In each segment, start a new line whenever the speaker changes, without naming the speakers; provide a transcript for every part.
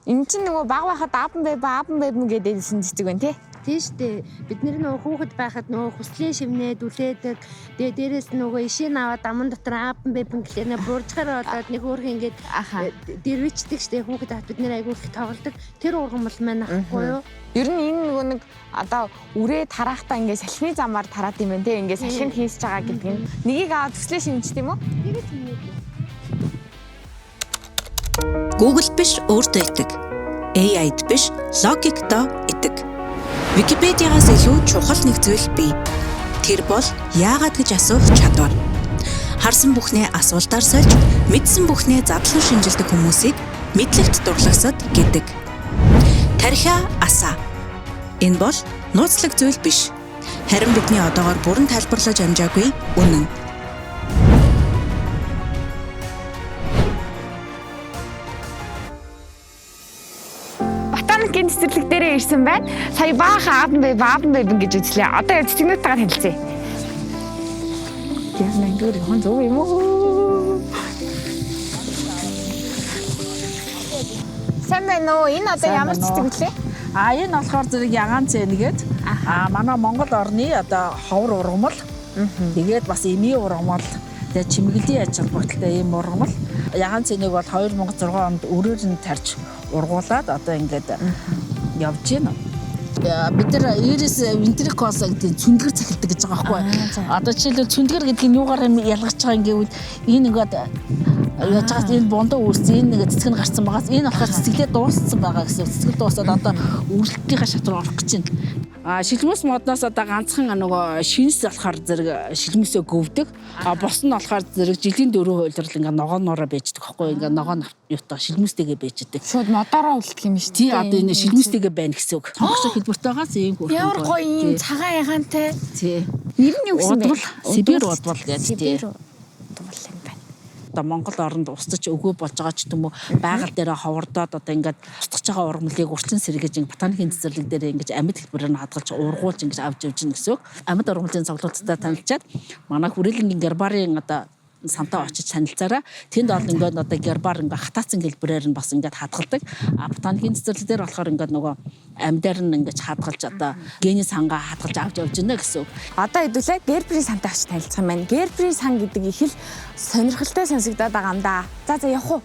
Энд чинь нөгөө баг байхад аабан байба аабан байбан гэдэг хэлсэн цэцэг байна тий.
Тийм штэ. Бид нэр нөгөө хүүхэд байхад нөгөө хүслийн шивнээ дүлээдэг. Тэгээ дээрээс нь нөгөө ишийн аваад аман дотор аабан бэбэн гэхлээр нэ буржгаар болоод нэг өөрх ингээд
Аха.
дэрвичдэг штэ хүүхэд байхад бид нэр айгүй их тоглодог. Тэр ургамал маань ахгүй юу?
Ер нь энэ нөгөө нэг одоо үрээ тараахтаа ингээ салхины замаар тараад юм байна те. Ингээ салхинд хийсэж байгаа гэдэг нь. Нэгийг аваад төслөө шимжт юм уу?
Тэгээд тэнийх.
Google биш өөртөө итэг. AI-д биш логикдоо итэг. Википедиагаас илүү чухал нэг зүйл бий. Тэр бол яагаад гэж асуух чадвар. Харсан бүхнээ асуултаар сольж, мэдсэн бүхнээ задлан шинжилдэг хүмүүсийг мэдлэгт дурлагсад гэдэг. Тархиа асаа. Энэ бол нууцлаг зүйл биш. Харин бидний одоогоор бүрэн тайлбарлаж амжаагүй үнэн.
Ботаникийн цэцэрлэг дээрээ ирсэн байна. Сая баахан аабан байба аабан байбан гэж үзлээ. Одоо яа цэцэгнүүдтэйгээ танилцъя. Яа нэр хон зөв юм уу? Сайн байна уу? Энэ одоо
Сайн
ямар
байна уу?
цэцэг вүлээ?
А энэ болохоор зэрэг ягаан цэн гээд а манай Монгол орны одоо ховор ургамал. Тэгээд бас эмийн ургамал, тэгээд чимэглэлийн ач холбогдолтой ийм ургамал. Ягаан цэнийг бол 2006 онд өрөөр нь тарж ургуулад одоо ингээд явж байна. Бид нар Iris ventricosa гэдэг цүндгэр цахилдаг гэж байгаа байхгүй. Одоо жишээлбэл цүндгэр гэдэг нь юугаар юм ялгаж байгаа юм гэвэл энэ ингээд яаж байгаас энэ бундаа үүссэн, энэ нэг цэцэг нь гарсан байгаас энэ болохоор цэцэглээ дууссан байгаа гэсэн. Цэцгэл дуусаад одоо үрэлтийнхаа шат руу орох гэж байна. А шилмэс модноос одоо ганцхан нөгөө шинс болохоор зэрэг шилмэсөө гөвдөг. А бус нь болохоор зэрэг жилийн дөрөв хувилрал ингээ ногоон нороо байждаг байхгүй ингээ ногоон юутай шилмэстэйгээ байждаг.
Шууд модороо үлдэх юм шүү
Тий одоо энэ шилмэстэйгээ байна гэсэн үг. Сонгох шиг хэлбэртэй байгаас ийм хөөрхөн.
Ямар гоё юм цагаан ягаантай.
Тий.
Нэр нь юу гэсэн бэ?
Удвал, Сибирь удвал гэдэг тий.
Сибирь удвал юм байна.
Одоо Монгол оронд устж өгөө болж байгаа ч юм уу байгаль дээрээ ховордоод одоо ингээд устгаж байгаа ургамлыг урчлан сэргээж ингээд ботаникийн цэцэрлэг дээрээ ингээд амьд хэлбэрээр нь хадгалж ургуулж ингээд авч явж гин гэсэн үг. Амьд ургамлын цуглуулттай танилцаад манай хүрээлэнгийн гербарын одоо сантаа очиж танилцаараа тэнд бол ингээд одоо гербар ингээд хатаацсан хэлбэрээр нь бас ингээд хадгалдаг. А ботаникийн цэцэрлэг дээр болохоор ингээд нөгөө амьдаар нь ингээд хадгалж одоо гений сангаа хадгалж авч явж гинэ гэсэн үг.
Одоо хэдүүлээ Гербри сантай очиж танилцах юм байна. Гербри сан гэдэг их л сонирхолтой сонсогдоод байгаа юм да. За за явах уу?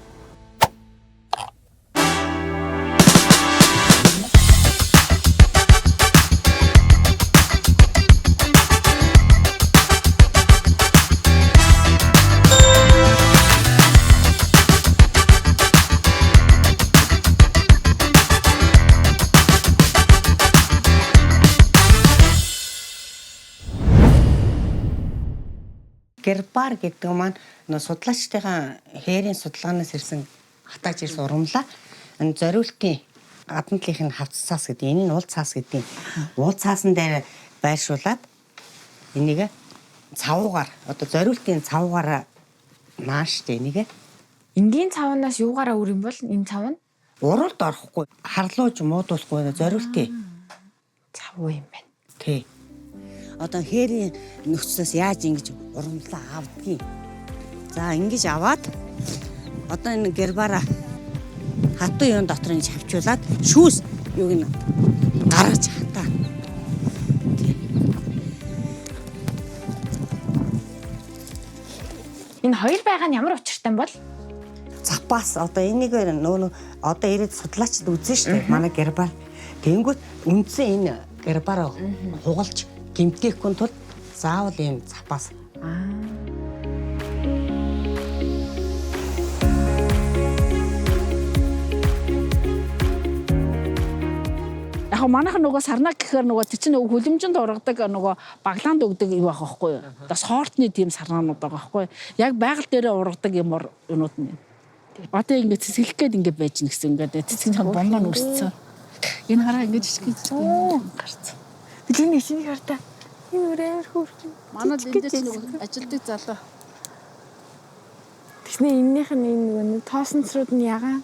Гербар гэдэг маань нөө судлаачдын хээрийн судалгаанаас ирсэн хатааж ирсэн ургамлаа. Энэ зориултын гадна талынх нь хавц цаас гэдэг. Энэ нь уул цаас гэдэг. Уул цаасан дээр байршуулад энийг цавуугаар одоо зориултын цавуугаар нааштай энийг
Энгийн цавнаас юугаараа үр юм бол энэ цав нь
уралд орохгүй харлууж муудуулахгүй зориултын
цав юм байна.
тий. Одоо хээрийн нөхцлөөс яаж ингэж ургамлаа авдгийг. За ингэж аваад одоо энэ гербара хатуу юун дотор ингэж хавчуулад шүүс юуг нь гаргаж хатаа.
Энэ хоёр байгаа нь ямар учиртай юм бол?
Запас одоо энийг нөө одоо ирээд судлаачд үзэн штэ манай гербар. Тэнгүүт үндсэн энэ гербараа хугалж гэмтгээхгүй тул заавал ийм запас.
Яг манайхан нөгөө сарнаа гэхээр нөгөө тэр чинь нөгөө хөлөмжөнд ургадаг нөгөө баглаанд өгдөг юу байх байхгүй юу? Одоо сортны тийм сарнаанууд байгаа байхгүй юу? Яг байгаль дээрээ ургадаг юм юмнууд нь. Одоо ингээд цэцгэлэх гээд ингээд байж гэн гэсэн ингээд цэцгийн бондоо нь өссөн. Энэ хараа ингээд жижиг жижиг гарцсан.
Би энэ шинийг хартаа. Энэ өөр амар хөөрхөн.
Манай эндээс нөгөө ажилтдаг залуу.
Тэгснэ энэнийх нь энэ нөгөө нэг тоосонцрууд нь ягаан.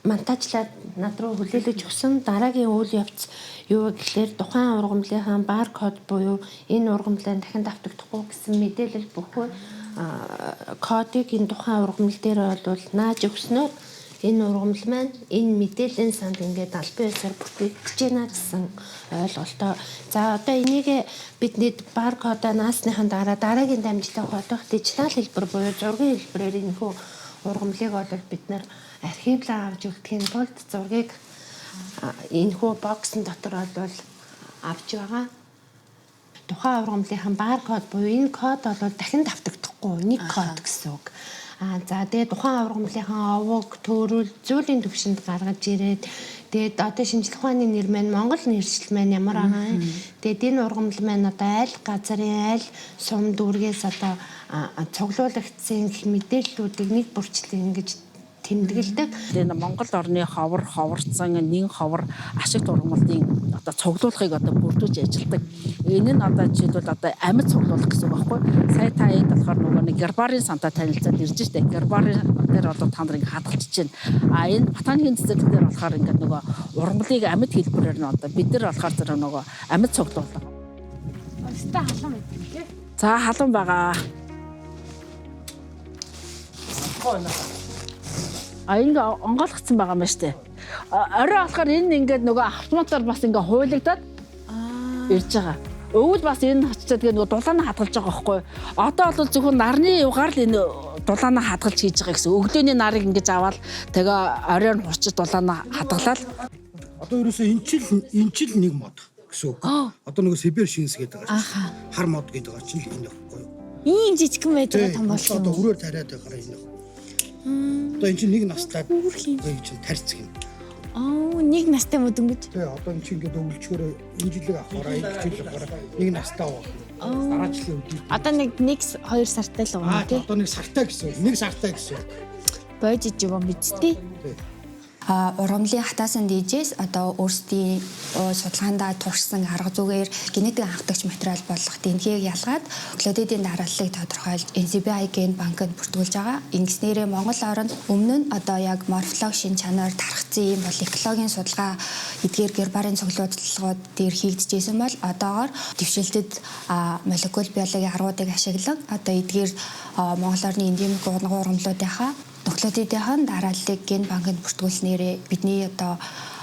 Монтажлаад над руу хүлээлгэж өгсөн дараагийн үйл явц юу вэ гэхлээр тухайн ургамлынхаа баркод буюу энэ ургамлаа дахин давтагдахгүй гэсэн мэдээлэл бүхүй кодыг энэ тухайн ургамал дээр бол нааж өгснөөр Энэ ургамал маань энэ мэдээллийн санд ингээд албан ёсоор бүртгэгдэж байна гэсэн ойлголтоо. За одоо энийг бид нэг баркодоо наасныхан дараа дараагийн дамжлага болох дижитал хэлбэр буюу зургийн хэлбэрээр энэхүү ургамлыг бол бид нар архивлаа авч үлдэхийн тулд зургийг энэхүү боксын дотор бол авч байгаа. Тухайн ургамлынхан баркод буюу энэ код бол дахин давтагдахгүй нэг код гэсэн үг. А за тэгээ тухайн ургамлынхан овог, төрөл, зүйлийн төвшөнд гаргаж ирээд тэгээд одоо шинжлэх ухааны нэр маань Монгол нэршил маань ямар байгаа юм. Тэгээд энэ ургамал маань одоо аль газрын аль сум дүүргээс одоо цуглуулагдсан гэх мэдээллүүдийг нэг бүрчлэн ингэж тэмдэглэдэг.
Тэгээ Монгол орны ховор, ховорцсон, нэн ховор, ашигт ургамлын одоо цуглуулгыг одоо бүрдүүлж ажилладаг. Энэ нь одоо жишээлбэл одоо амьд цуглуулга гэсэн үг байхгүй. Сая та энд болохоор нөгөө нэг гербарын сантай танилцаад ирж штэ. Гербарын дээр одоо та нар ингэ хадгалж чинь. А энэ ботаникийн цэцэрлэг дээр болохоор ингээд нөгөө ургамлыг амьд хэлбэрээр нь одоо бид нар болохоор зэрэг нөгөө амьд цуглуулга.
Өстой халуун байдаг тий.
За халуун байгаа. А ингээ онгойлгцсан байгаа юм байна штэ. Орой болохоор энэ ингээд нөгөө автоматар бас ингээ хуйлагдаад ирж байгаа. Өвөл бас энэ очиад тэгээ нөгөө дулаанаа хадгалж байгаа байхгүй. Одоо бол зөвхөн нарны югаар л энэ дулаанаа хадгалж хийж байгаа гэсэн. Өглөөний нарыг ингэж аваад тэгээ оройн хурцж дулаанаа хадгалаад.
Одоо ерөөсөө энэ чил нэг мод гэсэн үг. Одоо нөгөө Сибирь шинс гэдэг байгаа чинь. Хар мод гэдэг байгаа чинь л энэ байхгүй юу?
Ийм жижигхэн байж байгаа том болох юм.
Одоо өрөөр тариад байгаа энэ. Одоо энэ чинь нэг настай энэ чинь тарьц гин.
Аа, нэг настай мод өнгөж.
Тий, одоо энэ чинь ингээд өвлчгөөрөө энэ жилиг авахаараа, энэ жилиг авахаараа нэг настай байна. Дараа жилийн өдөр.
Одоо нэг 1 2 сартай л байгаа тий.
Одоо нэг сартай гэсэн. Нэг сартай гэсэн.
Бойж иж байгаа юм биз дээ.
Ургамлын хатаасан дижээс одоо өөрсдийн судалгаандаа туршсан арга зүгээр генетик анхдагч материал болох ДНХ-г ялгаад нуклеотидын дарааллыг тодорхойлж NCBI ген банкнд бүртгүүлж байгаа. Ингэснээрээ Монгол оронд өмнө нь одоо яг морфологи шин чанар тархацсан юм бол экологийн судалгаа эдгээр гербарын цуглуулгууд дээр хийгдэжсэн бол одоогоор дэвшилтэд молекул биологийн аргуудыг ашиглан одоо эдгээр Монгол орны эндемик ургамлуудынхаа нуклеотидын дарааллыг ген банкнд бүртгүүлснээрээ бидний одоо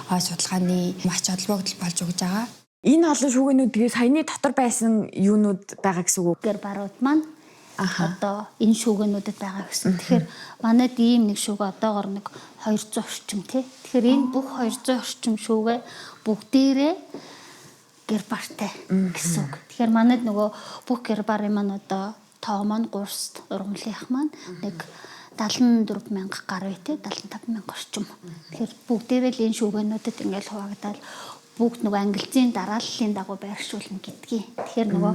судалгааны ач холбогдол болж өгж байгаа.
Энэ олон шүүгэнүүд тэгээ саяны дотор байсан юунууд байгаа гэсэн үг.
Гербарууд маань одоо энэ шүүгэнүүдэд байгаа гэсэн. Тэгэхээр манайд ийм нэг шүүгээ одоогор нэг 200 орчим тий. Тэгэхээр энэ бүх 200 орчим шүүгээ бүгдээрээ гербартай гэсэн үг. Тэгэхээр манайд нөгөө бүх гербарын маань одоо тоо маань гурст ургамлынх маань нэг 74 мянга гаруй те 75 мянга орчим. Тэгэхээр бүгдээрээ л энэ шүүгэнүүдэд ингээл хуваагдаад бүгд нөгөө ангилзын дарааллын дагуу байршуулна гэдгийг. Тэгэхээр нөгөө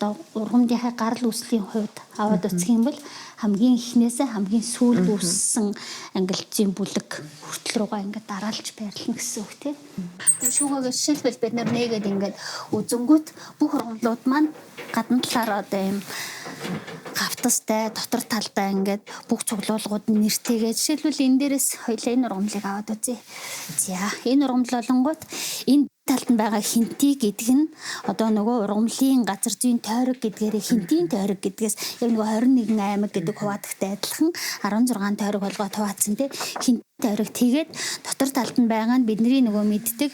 одоо ургамлынхаа гарал үүслийн хувьд аваад үзэх юм бол хамгийн эхнээсээ хамгийн сүүлд үүссэн ангилзын бүлэг хүртэл руугаа ингээд дараалж байрлана гэсэн үг тийм. Шүүгээ жишээлбэл бид нар нээгээд ингээд үзэнгүүт бүх ургамлууд маань гадна талаараа одоо юм гавтастай дотор талдаа ингээд бүх цуглуулгууд нь нэртэйгээ жишээлбэл энэ дээрээс хоёлаа энэ ургамлыг аваад үзье. За энэ ургамал болонгууд энэ талд нь байгаа хинти гэдэг нь одоо нөгөө ургамлын газар зүйн тойрог гэдгээрээ хинтийн тойрог гэдгээс яг нөгөө 21 аймаг гэдэг хуваадагтай адилхан 16 тойрог болгоод хуваацсан тий хинт тойрог тэгээд дотор талд нь байгаа нь бидний нөгөө мэддэг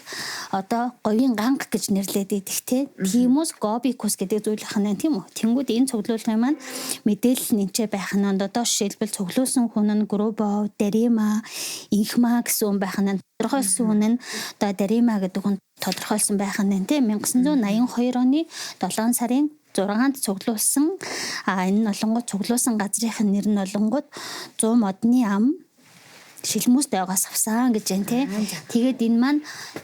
одоо говийн ганг гэж нэрлэдэг идэх тий Тимус гобикус гэдэг зүйл ахна тийм үү. Тэнгүүд энэ цуглуулгын маань мэдээлэл нэмчээ байх нь одоо жишээлбэл цуглуулсан хүн нь Грубов, Дарима, Инхма гэсэн хүн байх нь тодорхойлсон хүн нь одоо Дарима гэдэг хүн тодорхойлсон байх нь тийм 1982 оны 7 сарын 6-нд цуглуулсан. А энэ нь олонгууд цуглуулсан газрын нэр нь олонгууд 100 модны ам шилмүүс дайгаас авсан гэж байна те. Тэгээд энэ маань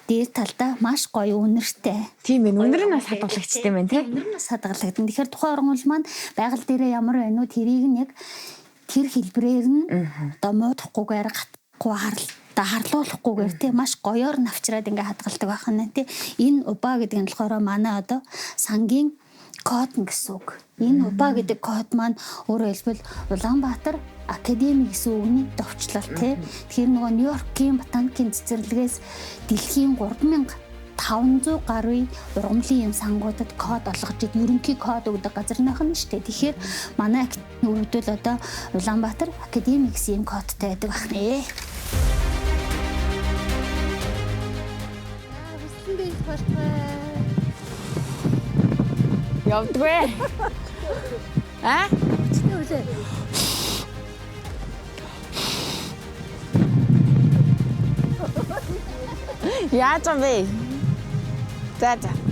дээр талдаа маш гоё үнэртэй.
Тийм ээ. Үнэр нь бас хадгалагчтай юм байна те.
Үнэр нь бас хадгалагдана. Тэгэхээр тухайн ургамал маань байгаль дээрээ ямар байна уу тэрийг нь яг тэр хэлбэрээр нь одоо муудахгүйгээр гатахгүй харлуулахгүйгээр те маш гоёор навчраад ингээ хадгалдаг байх нь те. Энэ уба гэдэг нь болохоор манай одоо сангийн код нь гэсэн үг. Энэ уба гэдэг код маань өөрөөр хэлбэл Улаанбаатар академи гэсэн үгний товчлол тий. Тэгэхээр нөгөө Нью-Йоркийн ботаникийн цэцэрлэгээс дэлхийн 3500 гаруй ургамлын юм сангуудад код олгож ид ерөнхий код өгдөг газар нөх нь шүү дээ. Тэгэхээр манай хувьд бол одоо Улаанбаатар академи гэсэн юм кодтой байдаг байх нэ.
болтугай.
Явдгүй. А?
Хүчтэй үлээ.
Яаж юм бэ? За за.